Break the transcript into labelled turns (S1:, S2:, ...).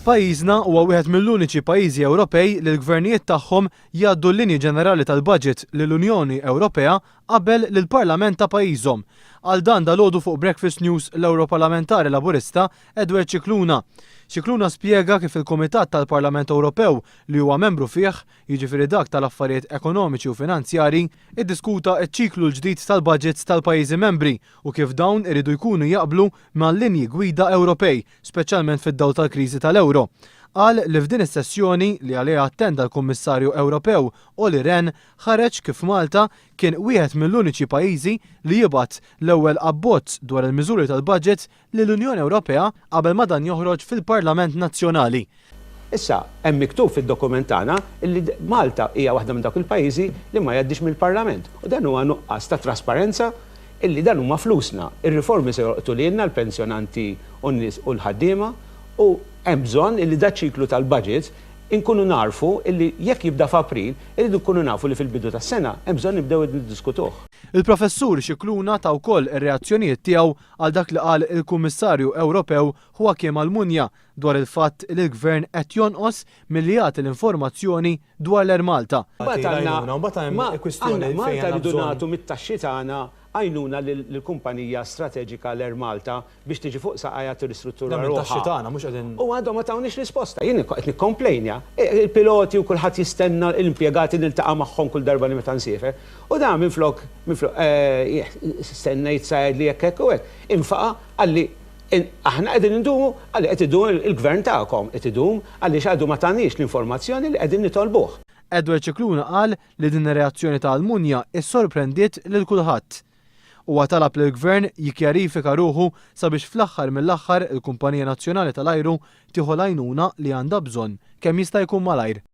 S1: Pajjiżna huwa wieħed mill-uniċi pajjiżi Ewropej li l-gvernijiet tagħhom jgħaddu l-linji ġenerali tal-budget lill-Unjoni Ewropea qabel lill-Parlament ta' pajjiżhom. Qal dan dalgħodu fuq Breakfast News l-Ewroparlamentari Laburista Edward Scicluna. Scicluna spjega kif il-Kumitat tal-Parlament Ewropew li huwa membru fih, jiġifieri dak tal-Affarijiet Ekonomiċi u Finanzjarji, iddiskuta ċ-ċiklu l-ġdid tal-budgets tal-pajjiżi membri u kif dawn iridu jkunu jaqblu mal-linji gwida Ewropej, speċjalment fid-dawl tal-kriżi tal-ewro. Qal li f'din is-sessjoni, li għaliha attenda l-Kummissarju Ewropew Olli Rehn, ħareġ kif Malta kien wieħed mill-uniċi pajjiżi li jibgħat l-ewwel abbozz dwar il-miżuri tal-budget lill-Unjoni Ewropea qabel ma dan joħroġ fil-Parlament Nazzjonali.
S2: Issa, hemm miktub fid-dokument tagħna illi Malta hija waħda minn dawk il-pajjiżi li ma jgħaddix mill-Parlament. U dan huwa nuqqas ta' trasparenza illi dan huma flusna. Ir-riformi se jolqtu lilna l-pensjonanti u n-nies u l-ħaddiema u hemm bżonn illi daċ-ċiklu tal-budgets inkunu nagħrfu illi jekk jibda f'April irridu nkunu nafu li fil-bidu tas-sena hemm bżonn nibdew niddiskutuh.
S1: Il-Professur Scicluna ta wkoll ir-reazzjonijiet tiegħu għal dak li qal il-Kummissarju Ewropew Joaquim Almunia dwar il-fatt li l-Gvern qed jonqos milli jagħti l-informazzjoni dwar l-Air Malta.
S2: Mbagħad għandna aħna Malta rridu nagħtu mit-taxxi tagħna għajnuna lill-kumpanija strateġika l-Air Malta biex tiġi fuq saqajha tirristruttura ruħha. U għadhom ma tawniex risposta. Jien qed nikkomplejnja. Il-piloti u kulħadd jistenna, l-impjegati niltaqa' magħhom kull darba li meta nsiefer. U dan minflok minflok stennejt sa jgħidli hekk hekk u hekk. Infaqa' qalli Aħna qegħdin indumu għaliex qed idum il-Gvern tagħkom qed idum għaliex għadu ma taniex l-informazzjoni li qegħdin nitolbuh.
S1: Edward Scicluna qal li din ir-reazzjoni ta' Almunia issorprendiet lil kulħadd. Huwa talab lill-Gvern jikkjarifika ruħu sabiex fl-aħħar mill-aħħar il-kumpanija nazzjonali tal-ajru tieħu l-għajnuna li għandha bżonn kemm jista' jkun malajr.